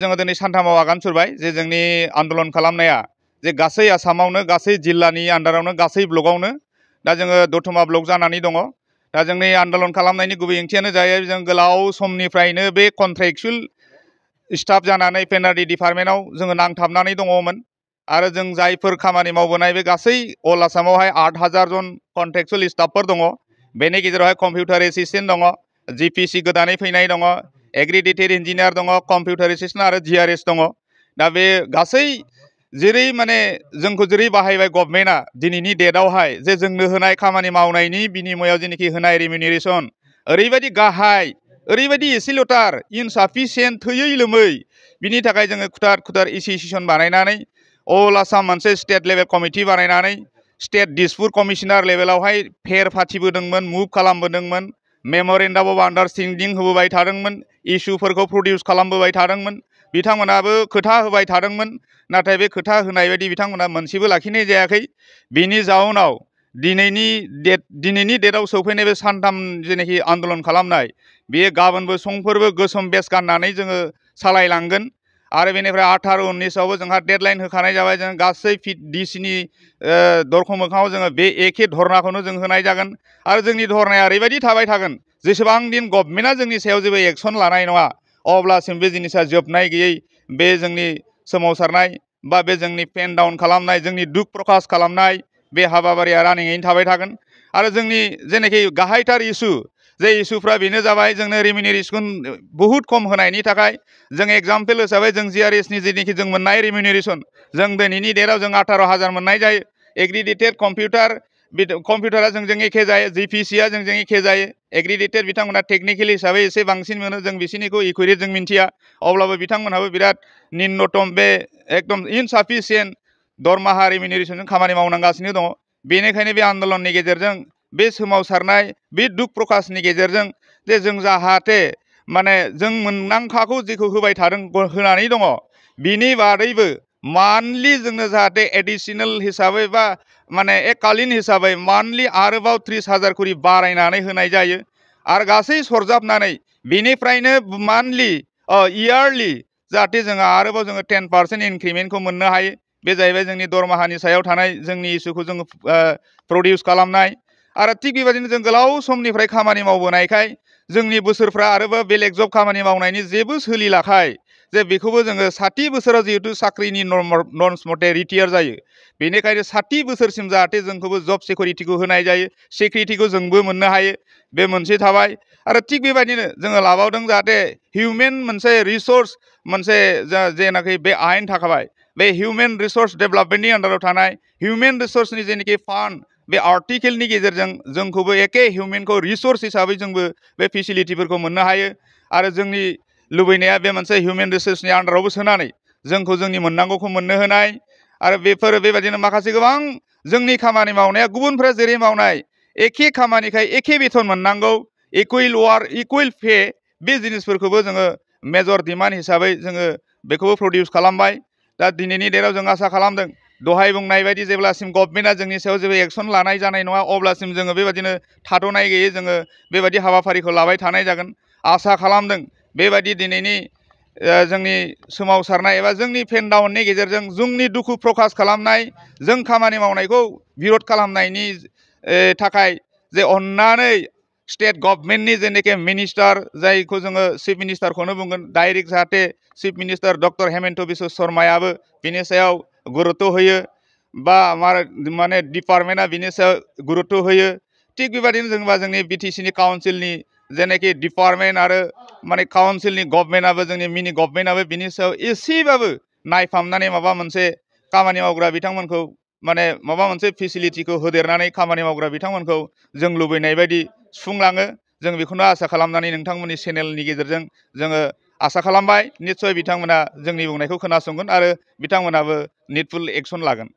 जोङो दिनै सानथामाव आगान सुरबाय जे जोंनि आन्दलन खालामनाया जे गासै आसामावनो गासै जिल्लानि आन्दारावनो गासै ब्लकआवनो दा जोङो दतमा ब्लक जानानै दङ। दा जोंनि आन्दलन खालामनायनि गुबै ओंथियानो जायो जों गोलाव समनिफ्रायनो बे कन्ट्रेक्चुएल स्टाफ जानानै पेनाल्टि डिपार्टमेन्टआव जोङो नांथाबनानै दङमोन आरो जों जायफोर खामानि मावबोनाय बे गासै अल आसामावहाय 8,000 जन कन्ट्रेक्चुएल स्टाफफोर दङ। बेनि गेजेरावहाय कम्पिउटार एसिस्टेन्ट दङ, जिपिसि गोदानै फैनाय दङ, एग्रिडेटेड इन्जिनियार दङ, कम्पिउटार एसिस्टेन्ट आरो जिआरएस दङ। दा बे गासै जेरै माने जोंखौ जेरै बाहायबाय गभर्नमेन्टआ दिनैनि डेटआवहाय जे जोंनो होनाय खामानि मावनायनि बिनिमयाव जेनाखि होनाय रिमिउनेरेसन ओरैबायदि गाहाय, ओरैबायदि एसेल'थार, इनसाफिसियेन्ट, थोयै लोमै, बिनि थाखाय जोङो खुथार एसोसिएसन बानायनानै अल आसाम मोनसे स्टेट लेभेल कमिटि बानायनानै स्टेट डिसपुट कमिशनार लेभेलावहाय फेर फाथिबोदोंमोन, मुभ खालामबोदोंमोन, मेम'रेन्डाम अफ आन्डारस्टेन्डिं होबोबाय थादोंमोन, इस्युफोरखौ प्रडिउस खालामबोबाय थादोंमोन, बिथांमोनाबो खोथा होबाय थादोंमोन। नाथाय बे खोथा होनाय बायदि बिथांमोना मोनसेबो लाखिनाय जायाखै। बिनि जाउनाव दिनैनि डेटआव सौफैनाय बे सानथाम जेनाखि आन्दलन खालामनाय बेयो गाबोनबो समफोरबो गोसोम बेस गाननानै जोङो सालायलांगोन। आरो बेनिफ्राय 18-19आवबो जोंहा डेडलाइन होखानाय जाबाय। जों गासै डिसिनि दरखं मोखाङाव जोङो बे एखे धरनाखौनो जों होनाय जागोन आरो जोंनि धरनाया ओरैबायदि थाबाय थागोन जेसेबां दिन गभर्नमेन्टआ जोंनि सायाव जेबो एक्सन लानाय नङा अब्लासिम बे जिनिसा जोबनाय गैयै बे जोंनि सोमावसारनाय बा बे जोंनि पेन डाउन खालामनाय, जोंनि दुख प्रकास खालामनाय बे हाबाफारिया रानिङैनो थाबाय थागोन। आरो जोंनि जेनाखि गाहायथार इसु, जे इसुफ्रा बेनो जाबाय जोंनो रिमिउनेरेसन बहुद खम होनायनि थाखाय जों एग्जाम्पल हिसाबै जों जिआरएसनि जेनाखि जों मोननाय रिमिउनेरेसन जों दिनैनि डेटआव जों 18,000 मोननाय जायो। एग्रिडेटेड कम्पिउटारा जोंजों एखे जायो, जिपिसिया जोंजों एखे जायो। एग्रिडेटेड बिथांमोना टेक्निकेल हिसाबै एसे बांसिन मोनो, जों बिसोरनिखौ इकुइरेट जों मिन्थिया। अब्लाबो बिथांमोनहाबो बिराद निम्नतम बे एकदम इनसाफिसियेन्ट दरमाहा रिमिउनेरेसनजों खामानि मावनांगासिनो दङ। बेनिखायनो बे आन्दलननि गेजेरजों, बे सोमावसारनाय, बे दुख प्रकासनि गेजेरजों जे जों जाहाथे माने जों मोननांखाखौ जेखौ होबाय थादों, होनानै दङ, बिनि बादैबो मान्थलि जोंनो जाहाथे एडिशनेल हिसाबै बा माने एककालीन हिसाबै मान्थलि आरोबाव 30,000 करि बारायनानै होनाय जायो। आरो गासै सरजाबनानै बेनिफ्रायनो मान्थलि इयारलि जाहाथे जोङो आरोबाव जोङो 10% इनक्रिमेन्टखौ मोननो हायो। बे जाहैबाय जोंनि दरमाहानि सायाव थानाय जोंनि इसुखौ जोङो प्रडिउस खालामनाय। आरो थिग बेबायदिनो जों गोलाव समनिफ्राय खामानि मावबोनायखाय जोंनि बोसोरफ्रा आरोबाव बेलेग जब खामानि मावनायनि जेबो सोलिलाखाय जे बेखौबो जोङो 60 बोसोराव जिहेतु साख्रिनि नर्म्स मथे रिटायार जायो, बेनिखायनो 60 बोसोरसिम जाहाथे जोंखौबो जब सिकिउरिटिखौ होनाय जायो, सिकिउरिटिखौ जोंबो मोननो हायो, बे मोनसे थाबाय। आरो थिग बेबायदिनो जोङो लाबावदों जाहाथे हिउमेन मोनसे रिसर्स मोनसे जेनाखि बे आयेन थाखाबाय, बे हिउमेन रिसर्स डेभेलपमेन्टनि आन्दाराव थानाय हिउमेन रिसर्सनि जेनाखि फान्ड, बे आर्टिकेलनि गेजेरजों जोंखौबो एखे हिउमेनखौ रिसर्स हिसाबै जोंबो बे फेसिलिटिफोरखौ मोननो हायो। आरो जोंनि लुबैनाया बे मोनसे हिउमेन रिसर्सनि आन्दारावबो सोनानै जोंखौ जोंनि मोननांगौखौ मोननो होनाय। आरो बेबायदिनो माखासे गोबां जोंनि खामानि मावनाया गुबुनफ्रा जेरै मावनाय एखे खामानिखाय एखे बेथन मोननांगौ, इकुवेल वार्क इकुवेल पे, बे जिनिसफोरखौबो जोङो मेजर डिमान्ड हिसाबै जोङो बेखौबो प्रडिउस खालामबाय। दा दिनैनि डेटआव जों आसा खालामदों दहाय बुंनाय बायदि जेब्लासिम गभर्नमेन्टआ जोंनि सायाव जेबो एक्सन लानाय जानाय नङा अब्लासिम जोङो बेबायदिनो थाद'नाय गैयै जोङो बेबायदि हाबाफारिखौ लाबाय थानाय जागोन। आसा खालामदों बेबायदि दिनैनि जोंनि सोमावसारनाय एबा जोंनि पेन डाउननि गेजेरजों जोंनि दुखु प्रकास खालामनाय, जों खामानि मावनायखौ बिरद खालामनायनि थाखाय जे अननानै स्टेट गभर्नमेन्टनि जेनाखि मिनिस्टार, जायखौ जोङो चिफ मिनिस्टारखौनो बुंगोन, डाइरेक्ट जाहाथे chief minister doctor Hemanta Biswa शर्मायाबो बिनि सायाव गुरुत्त होयो बा माने डिपार्टमेन्टआ बिनि सायाव गुरुत्त होयो। थिग बेबायदिनो जोंबा जोंनि बिटिसिनि काउन्सिलनि जेनाखि डिपार्टमेन्ट आरो माने काउन्सिलनि गभर्नमेन्टआबो, जोंनि मिनि गभर्नमेन्टआबो बिनि सायाव एसेबाबो नायफामनानै माबा मोनसे खामानि मावग्रा बिथांमोनखौ माने माबा मोनसे फेसिलिटिखौ होदेरनानै खामानि मावग्रा बिथांमोनखौ जों लुबैनाय बायदि सुफुंलाङो। जों बेखौनो आसा खालामनानै नोंथांमोननि चेनेलनि गेजेरजों जोङो आसा खालामबाय निस्सय बिथांमोना जोंनि बुंनायखौ खोनासंगोन आरो बिथांमोनाबो निडफुल एक्सन लागोन।